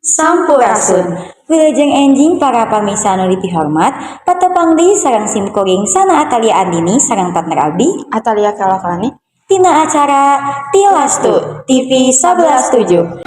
Sampurasun. Wilujeng enjing para pamirsa anu dipihormat, patepang deui sareng sim kuring Sana Atalia Andini sareng partner abdi Atalia Kalaklani tina acara Tilastu TV 117.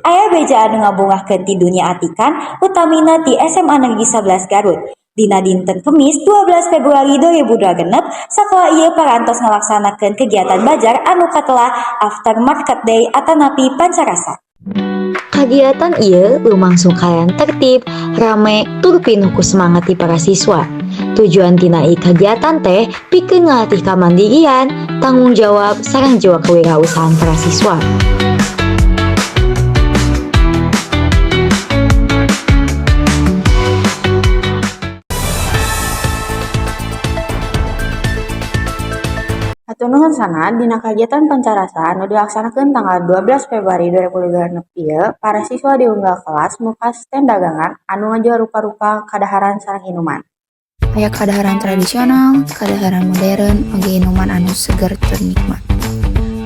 Aya beja anu ngabungahkeun ti dunia atikan, utamina ti SMA Negeri 11 Garut. Dina dinten Kemis 12 Februari 2026, sakola ieu parantos ngalaksanakeun kegiatan bazar anu katelah After Market Day atanapi Pancarasa. Kagiatan ieu lumangsung kalayan tertib, rame, tur pinuh ku semangat ti para siswa. Tujuan tina ieu kagiatan teh pikeun ngalatih kamandirian, tanggung jawab, sareng jiwa kewirausahaan para siswa. Hatur nuhun, Sana. Dina kagiatan Pancarasa anu dilaksanakeun tanggal 12 Februari 2026 ieu, para siswa di unggal kelas muka stand dagangan anu ngajual rupa-rupa kadaharan sareng inuman. Aya kadaharan tradisional, kadaharan modern, oge inuman anu seger tur nikmat.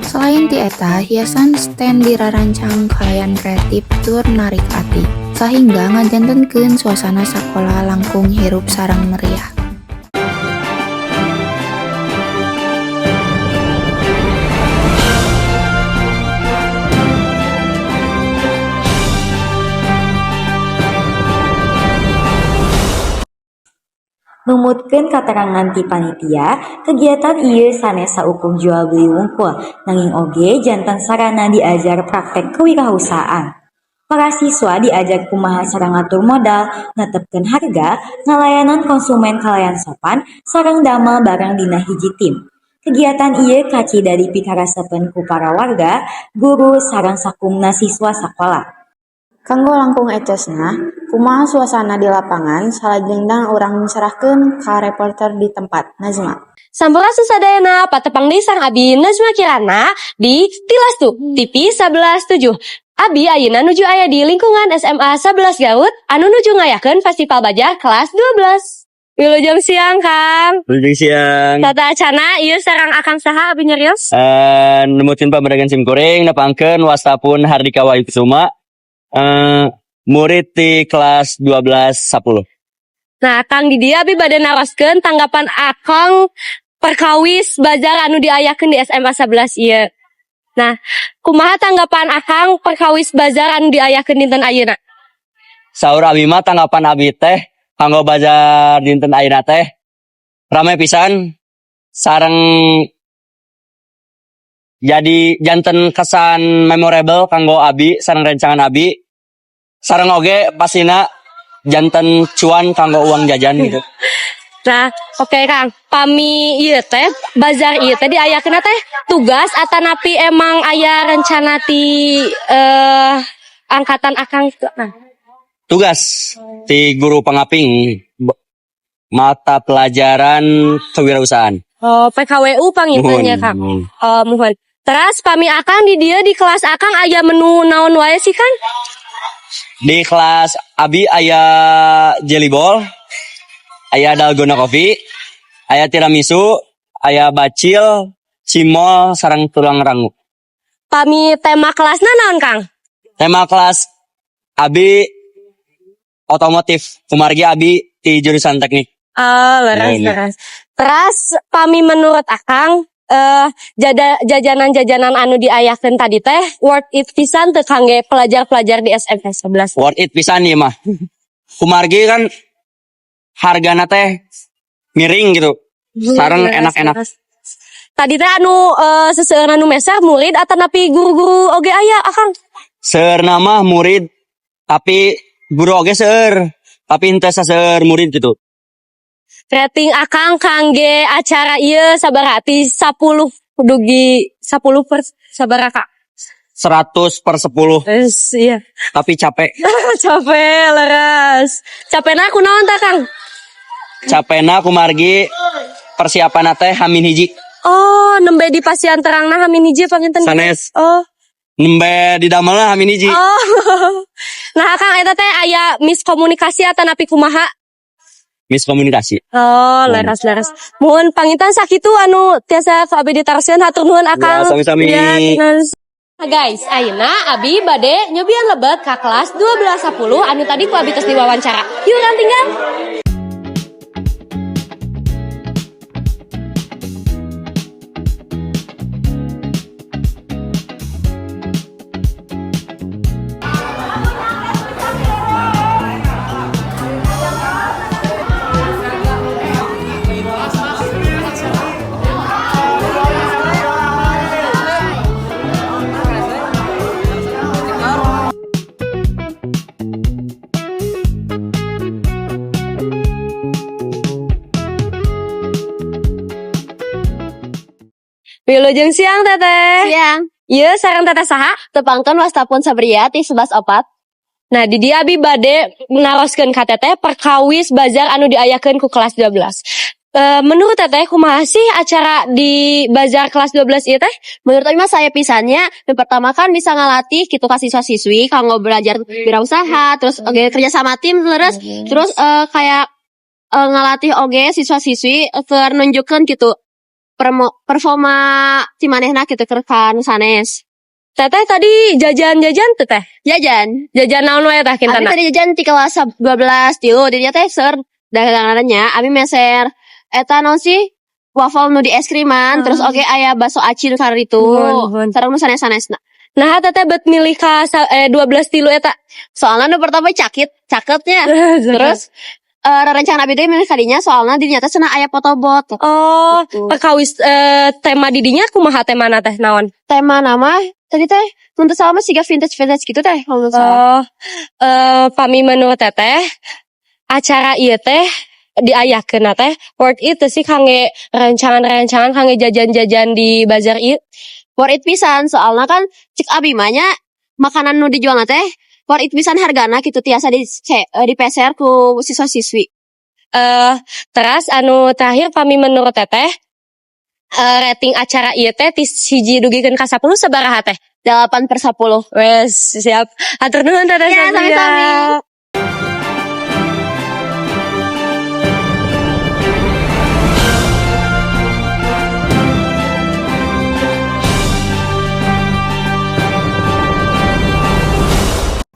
Selain ti eta, hiasan stand dirarancang kalayan kreatif tur narik ati, sahingga ngajantenkeun suasana sakola langkung hirup sareng meriah. Numutkeun katerangan ti panitia, kegiatan ieu sanes saukur jual beli wungkul, nanging oge janten sarana diajar praktek kewirausahaan. Para siswa diajar kumaha cara ngatur modal, netepkeun harga, ngalayanan konsumen kalayan sopan, sareng damel barang dina hiji tim. Kegiatan ieu kacida dipikaresepeun ku para warga, guru, sareng sakumna siswa sakola. Kanggo langkung ecesna, kumaha suasana di lapangan, salajengna urang serahkeun ka reporter di tempat, Nazma. Sampurasun sadayana, patepang deui sareng Abi Nazma Kirana di Tilastu TV 117. Abi ayeuna nuju aya di lingkungan SMA 11 Garut anu nuju ngayakeun Festival Bazar kelas 12. Wilujeng siang, Kang. Wilujeng siang. Sateuacanna ieu sareng Akang saha abi nyarios? Numutkeun pamadegan sim kuring, nepangkeun wasta pun Hardika Wahyu Kusuma, murid di kelas 12 10. Nah, Kang, di dieu abi bade naroskeun tanggapan Akang perkawis bazar anu diayakeun di SMA 11 ieu. Nah, kumaha tanggapan Akang perkawis bazar anu diayakeun dinten ayeuna? Saur abi mah, tanggapan abi teh kanggo bazar dinten ayeuna teh rame pisan sareng jadi janten kesan memorable kanggo abi sareng rencangan abi, sareng oge pastina janten cuan kanggo uang jajan gitu. Nah, oke Kang, pami ieu teh bazar ieu teh diayakeun teh tugas atanapi emang aya rencana ti angkatan Akang gitu? Nah, Tugas ti guru pangaping mata pelajaran kewirausahaan. Oh, PKWU panginten nya, Kang. Muhun. Oh, muhun. Terus pami Akang di dieu di kelas Akang aya menu naon wae sih, Kang? Di kelas abi aya jelly ball, aya dalgona coffee, aya tiramisu, aya bacil, cimol, sareng tulang rangu. Pami tema kelasna naon, Kang? Tema kelas abi otomotif, kumargi abi di jurusan teknik. Oh, leres, Nah, ini. Leres. Terus pami menurut Akang jajanan-jajanan anu diayakeun tadi teh worth it pisan teu kangge pelajar-pelajar di SMP 11? Worth it pisan ieu mah. Kumargi kan hargana teh miring gitu. Sareng enak-enak. Leres. Tadi teh anu seseueurna anu meser murid atanapi guru-guru oge aya, Akang? Seueurna mah murid, tapi guru oge seueur, tapi henteu saseueur murid gitu. Rating Akang kangge acara ieu sabaraha ti 10 dugi 10 per sabaraha, Kak? 100 per 10. Terus iya. Tapi capek. Capek, leres. Capekna kunaon tah, Kang? Capekna kumargi persiapan teh H min 1. Oh, nembe di pasian terangna H min 1 panginten. Sanes. Oh, Nembe didamel H min 1. Oh. Nah, Kang, eta teh aya miskomunikasi atanapi kumaha? Miskomunikasi. Oh, leres leres. Muhun, panginten sakitu anu tiasa ku abi ditaroskeun, hatur nuhun Akang. Ya, sami-sami. Ya, terus. Nah, guys, ayeuna abi bade nyobian lebet ka kelas 1210 anu tadi ku abi tos diwawancara. Yuk, urang tinggal. Wilujeng siang, Teteh. Siang. Iya, sareng Teteh saha? Tepangkeun wasta pun Sabria ti 11 4. Nah, di dieu abi bade naroskeun ka Teteh perkawis bazar anu diayakeun ku kelas 12. Menurut Teteh, kumaha sih acara di bazar kelas 12 ieu teh? Menurut abi mah sae pisan nya, yang pertama kan bisa ngalatih gitu ka siswa-siswi kanggo belajar wirausaha, terus oge kerja sama tim terus terus kayak ngalatih oge siswa-siswi keur nunjukkeun gitu performa ti manehna gitu keur ka nu sanes. Teteh tadi jajan-jajan teh, Teh? Jajan. Jajan naon wae tah Abi kintana? tadi jajan ti kelas 12 3 dinya teh seur dagangannya, abi meser eta naon sih, waffle nu di es kriman, terus oge aya bakso aci nu kararitu. Nuhun, nuhun. Sareng nu sanes-sanesna. Nah, Teteh bet milih ka 12 3 eta? Soalnya nu pertama cakit, cakepnya. Terus rerencangan abi teh milih kadinya soalnya di dinya teh cenah aya photobooth. Oh, Gitu. perkawis tema didinya kumaha, temana teh naon? Tema nama tadi teh mun teu salah mah siga vintage vintage gitu teh kalau teu salah. Oh, pami menurut Teteh acara ieu teh diayakeun teh worth it teu sih kangge rencangan-rencangan kangge jajan-jajan di bazar ieu? Worth it pisan, soalnya kan cek abi mah nya makanan nu dijual teh worth it pisan hargana gitu, tiasa dipeser ku siswa-siswi. Teras anu terakhir, pami menurut Teteh rating acara ieu teh ti 1 dugikeun ka 10 sabaraha teh? 8/10. Wes, siap. Hatur nuhun, Teteh Ya, Safia. sami-sami.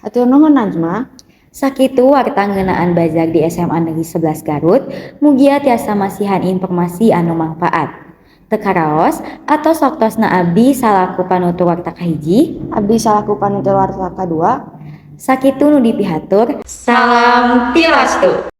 Hatur nuhun, Najma. Sakitu warta ngeunaan bazar di SMA Negeri 11 Garut, mugia tiasa masihan informasi anu mangfaat. Teu karaos, atos waktosna abdi salaku panutur warta kahiji, Abdi salaku panutur warta kadua. Sakitu nu dipihatur, salam tilas tuh.